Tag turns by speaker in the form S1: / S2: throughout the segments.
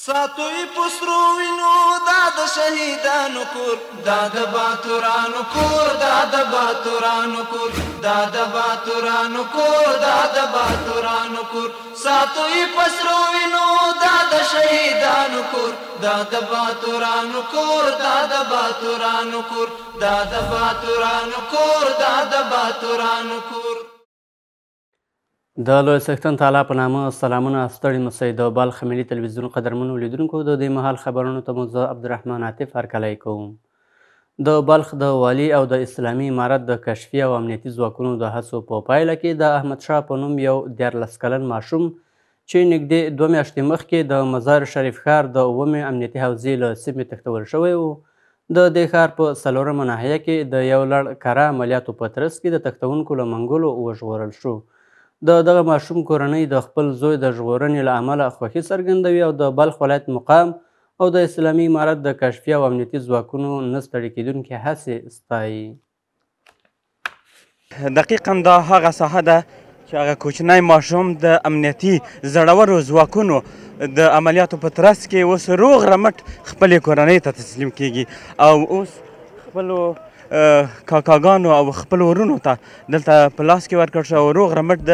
S1: ساتوی پسرو وینو دا د شهیدانو کور، دا د باتورانو کور، دا د باتورانو کور، دا د باتورانو کور، دا د باتورانو کور. ساتوی پسرو وینو دا د شهیدانو کور، دا د باتورانو کور، دا د باتورانو کور، دا د باتورانو کور، دا د باتورانو کور.
S2: د لوی څښتن تعالی په نامه سلامونه. ستړي مسئ د بلخ ملي تلویزیون قدرمنو لیدونکو، د دې مهال خبرونو ته مو زه عبدالرحمن عاطف هرکلی کوم. د بلخ د والي او د اسلامي امارت د کشفي او امنیتي ځواکونو د هڅو په پایله کې د احمدشاه په نوم یو 13 کلن ماشوم چې نږدې 2 میاشتې مخکې د مزار شریف ښار د 7مې امنیتي حوزې له سیمې تښتول شوی و، د دې ښار په 4مه ناحیه کې د یو لړ کره عملیاتو په ترڅ کې د تښتونکو له منګولو وژغورل شو. د دغه ماشوم کورنۍ د خپل زوی د ژغورنې له امله خوښي څرګندوي او د بلخ ولایت مقام او د اسلامي امارت د کشفي او امنیتي ځواکونو نه ستړي کېدونکې هڅې ستایي.
S3: دقیقا دا هغه ساحه ده چې هغه کوچنی ماشوم د امنیتي زړورو ځواکونو د عملیاتو په ترڅ کې اوس روغ رمټ خپلې کورنۍ ته تسلیم کیږي او اوس خپلو کاکاګانو او خپلو ورونو ته دلته په لاس کې ورکړ شو او روغ رمټ د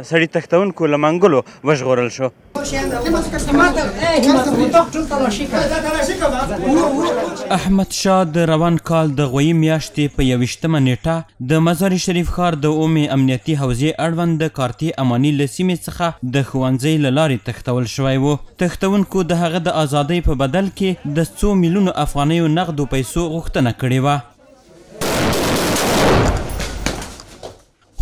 S3: سړي تښتونکو له منګولو وژغورل شو. احمد شاه د روان کال د غویي میاشتې په 21مه نیټه د مزار شریف ښار د 7مې امنیتي حوزې اړوند د کارتې اماني له سیمې څخه د ښوونځۍ له لارې تښتول شوی و. تښتونکو د هغه د ازادۍ په بدل کې د څو میلیونو افغانیو نغدو پیسو غوښتنه کړې وه.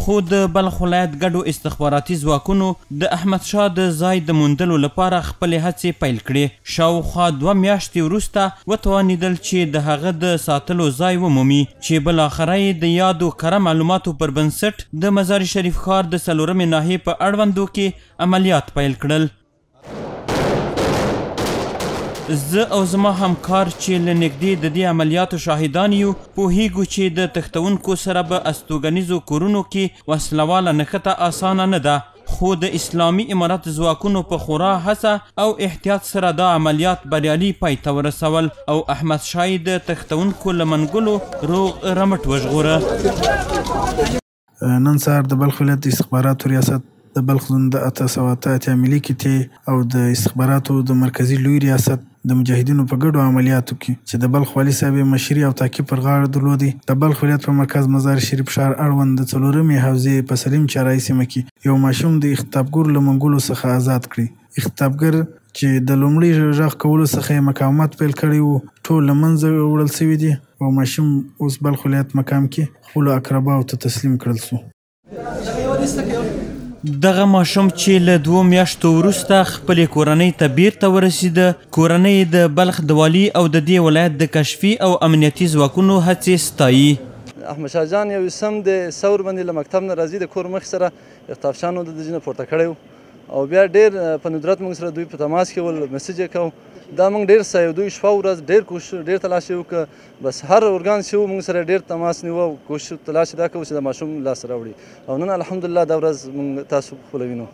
S3: خو د بلخ ولایت ګډو استخباراتي ځواکونو د احمدشاه د ځای د موندلو لپاره خپلې هڅې پیل کړې. شاوخوا 2 میاشتې وروسته وتوانېدل چې د هغه د ساتلو ځای ومومي، چې بالاخره یې د یادو کره معلوماتو پر بنسټ د مزار شریف ښار د 4مې ناحیې په اړوندو کې عملیات پیل کړل. زه او زما همکار چې له نږدې د دې عملیاتو شاهدان یو، پوهیږو چې د تښتونکو سره به استوګنیزو کورونو کې وسلواله نښته اسانه نه ده، خو د اسلامي امارت ځواکونو په خورا هڅه او احتیاط سره دا عملیات بریالي پای ته ورسول او احمدشاه یې د تښتونکو له منګولو روغ رمټ وژغوره.
S4: نن سهار د بلخ ولایت د استخباراتو ریاست د بلخ زون د 888 ملي قطعې او د استخباراتو د مرکزي لوی ریاست د مجاهدینو په ګډو عملیاتو کې چې د بلخ والي صاحب یې مشري او تعقیب پر غاړه درلودی، د بلخ ولایت په مرکز مزار شریف ښار اړوند د 4مې حوزې په سلیم چارای سیمه کې یو ماشوم د اختطافګرو له منګولو څخه ازاد کړي. اختطافګر چې د لومړي غږ کولو څخه یې مقاومت پیل کړی و، ټول له منځه وړل شوي دي او ماشوم اوس بلخ ولایت مقام کې خپلو اقرباو ته تسلیم کړل شو.
S3: دغه ماشوم چې له 2 میاشتو وروسته خپلې کورنۍ ته بیرته ورسېده، کورنۍ د بلخ د والي او د دې ولایت د کشفي او امنیتي ځواکونو هڅې ستایي.
S5: احمدشاه جان یو سم د ثور باندې له مکتب نه راځي، د کور مخ سره اختطافچانو د ځینې پورته کړی و او بیا ډېر په ندرت موږ سره دوی په تماس کې ول، مسیج یې کوو. دا موږ ډېر ستایو، دوی شپه ورځ ډېر کوشش ډېر تلاش یې وکړ، بس هر ارګان چې و موږ سره ډېر تماس نیوه او کوشش تلاش یې دا کوو چې د ماشوم لاس راوړي او نن الحمدلله دا ورځ موږ تاسو خپله وینو.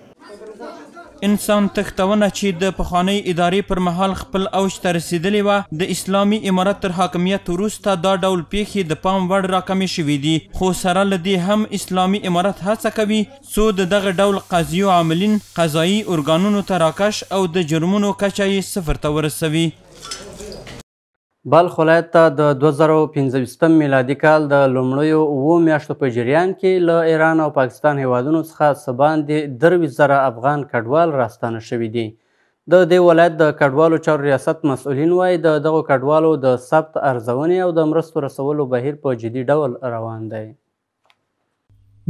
S3: انسان تښتونه چې د پخوانۍ ادارې پر مهال خپل اوج ته رسېدلې وه، د اسلامي امارت تر حاکمیت وروسته دا ډول پیښې د پام وړ راکمې شوې دي، خو سره له دې هم اسلامي امارت هڅه کوي څو د دغه ډول قضیو عاملین قضایي ارګانونو ته راکش او د جرمونو کچه یې 0 ته ورسوي.
S2: بلخ ولایت ته د 2025 میلادي کال د لومړیو 7 میاشتو په جریان کې له ایران او پاکستان هیوادونو څخه څه باندې 23,000 افغان کډوال راستانه شوي دي. د دې ولایت د کډوالو چارو ریاست مسؤلین وایي د دغو کډوالو د ثبت، ارزونې او د مرستو رسولو بهیر په جدي ډول روان دی.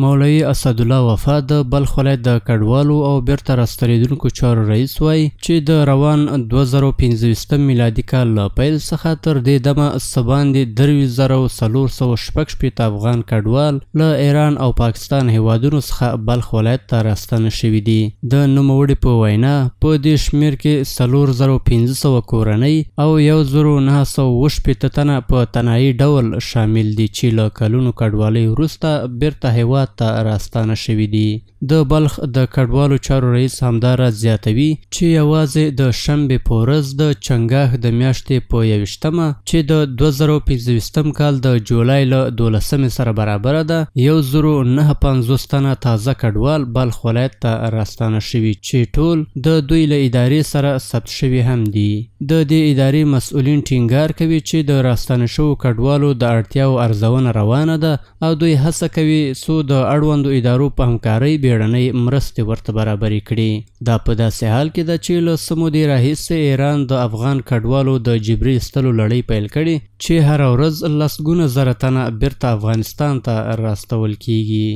S2: مولوي اسدالله وفا د بلخ ولایت د کډوالو او بیرته راستنېدونکو چارو رئیس وایي چې د روان 2025 میلادي کال له پیل څخه تر دې دمه څه باندې 23,466 افغان کډوال له ایران او پاکستان هیوادونو څخه بلخ ولایت ته راستانه شوي دي. د نوموړي په وینا په دې شمېر کې 4,500 کورنۍ او 1,967 تنه په تنهایي ډول شامل دي چې له کلونو کډوالۍ وروسته بیرته هیواد هېواد ته راستانه شوي دي. د بلخ د کډوالو چارو رئیس همداراز زیاتوي چې یوازې د شنبې په ورځ د چنګاښ د میاشتې په 21مه چې د 2025 کال د جولای له 12مې سره برابره ده، 1059 تنه تازه کډوال بلخ ولایت ته راستانه شوي چې ټول د دوی له ادارې سره ثبت شوي هم دي. د دې ادارې مسؤلین ټینګار کوي چې د راستانه شوو کډوالو د اړتیاوو ارزونه روانه ده او دوی هڅه کوي څو د اړوندو ادارو په همکارۍ بیړنۍ مرستې ورته برابرې کړي. دا په داسې حال کې ده چې له څه مودې راهیسې ایران د افغان کډوالو د جبري ایستلو لړۍ پیل کړې چې هره ورځ لسګونه زره تنه بیرته افغانستان ته راستول کیږي.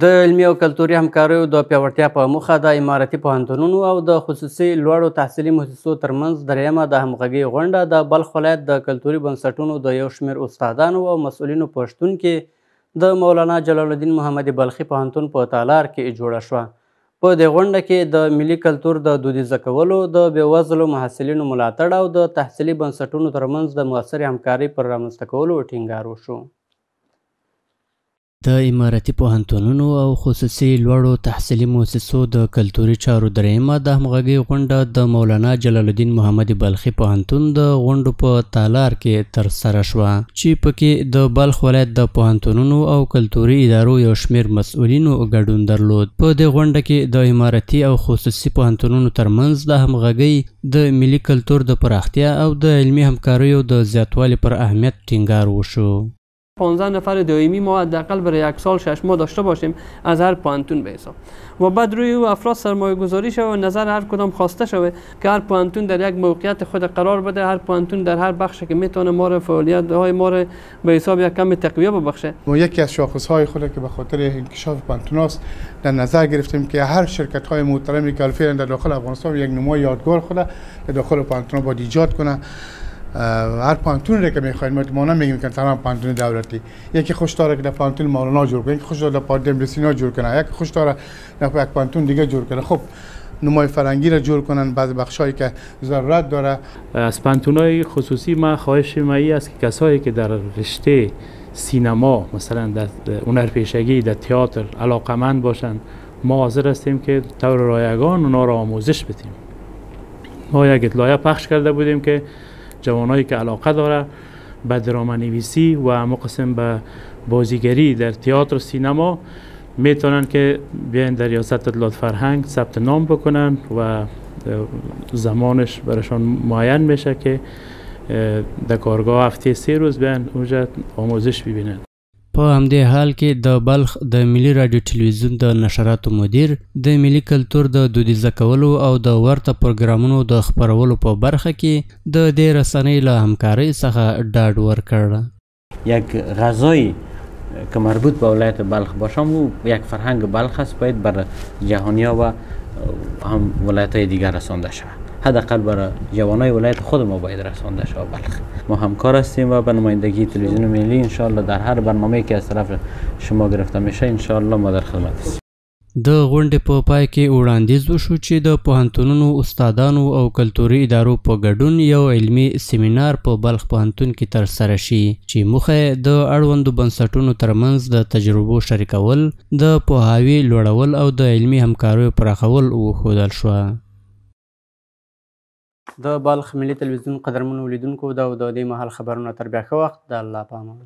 S2: د علمي او کلتوري همکاریو د پیاوړتیا په موخه د امارتي پوهنتونونو او د خصوصي لوړو تحصیلي موسسو ترمنځ درېیمه د همغږۍ غونډه د بلخ ولایت د کلتوري بنسټونو د یو شمېر استادانو او مسؤلینو په شتون کې د مولانا جلال الدین محمد بلخي پوهنتون په تالار کې جوړه شوه. په دې غونډه کې د ملي کلتور د دودیزه کولو، د بېوزلو محصلینو ملاتړ او د تحصیلي بنسټونو ترمنځ د موثرې همکارۍ پر رامنځته کولو ټینګار وشو. د امارتي پوهنتونونو او خصوصي لوړو تحصیلي موسسو د کلتوري چارو درېیمه د همغږۍ غونډه د مولانا جلال الدین محمد بلخي پوهنتون د غونډو په تالار کې ترسره شوه چې پکې د بلخ ولایت د پوهنتونونو او کلتوري ادارو یو شمېر مسؤلینو ګډون درلود. په دې غونډه کې د امارتي او خصوصي پوهنتونونو ترمنځ د همغږۍ، د ملي کلتور د پراختیا او د علمي همکاریو د زیاتوالي پر اهمیت ټینګار وشو.
S6: 15 نفر دائمی ما حداقل برای یک سال 6 ماه داشته باشیم از هر پوهنتون به حساب و بعد روی او افراد سرمایه گذاری شوه و نظر هر کدام خواسته شوه که هر پوهنتون در یک موقعیت خود قرار بده، هر پوهنتون در هر بخش که میتونه ما را فعالیت های ما را به حساب یک کم تقویه ببخشه.
S7: ما یکی از شاخص های خود که به خاطر انکشاف پوهنتون است در نظر گرفتیم که هر شرکت های محترمی که فعلا در داخل افغانستان یک نمای یادگار خود در داخل پوهنتون باید ایجاد کنه. هر پوهنتون را که میخوایم ما نمیگیم که تمام پوهنتون دولتی، یکی خوش داره که در پوهنتون مولانا جور کنه، یکی خوش داره در پوهنتون سینا جور کنه، یکی خوش داره در یک پوهنتون دیگه جور کنه. خب نمای فرنگی را جور کنن، بعض بخشایی که ضرورت داره.
S8: از پوهنتونای خصوصی ما خواهش ما ای است که کسایی که در رشته سینما مثلا در هنرپیشگی در تئاتر علاقمند باشند، ما حاضر هستیم که طور رایگان اونا را آموزش بدیم. ما یک اطلاعیه پخش کرده بودیم که جوانایی که علاقه داره به درامه نویسی و همو قسم به بازیگری در تئاتر و سینما میتونن که بیاین در ریاست اطلاعات فرهنگ ثبت نام بکنن و زمانش برشان معین میشه که در کارگاه هفته 3 روز بیاین اونجا آموزش ببینن.
S2: په همدې حال کې د بلخ د ملي راډیو تلویزیون د نشراتو مدیر د ملي کلتور د دودیزه کولو او د ورته پروګرامونو د خپرولو په برخه کې د دې رسنۍ له همکارۍ څخه ډاډ ورکړ.
S9: یک غذایی که مربوط به ولایت بلخ باشم و یک فرهنگ بلخ است باید بر جهانیا و هم ولایت های دیگر رسانده شود. حداقل برای جوانای ولایت خود ما باید رسانده شود بلخ. ما همکار هستیم و به نمایندگی تلویزیون ملی انشاءالله در هر برنامه‌ای که از طرف شما گرفته میشه انشاءالله ما در خدمت هستیم.
S2: د غونډې په پای کې وړاندیز وشو چې د پوهنتونونو استادانو او کلتوري ادارو په ګډون یو علمي سیمینار په بلخ پوهنتون کې ترسره شي چې موخه یې د اړوندو بنسټونو ترمنځ د تجربو شریکول، د پوهاوي لوړول او د علمي همکاریو پراخول وښودل شوه. د بلخ ملي تلویزیون قدرمنو لیدونکو، دا او د دې مهال خبرونه. تر بیا ښه وخت، د الله په امان.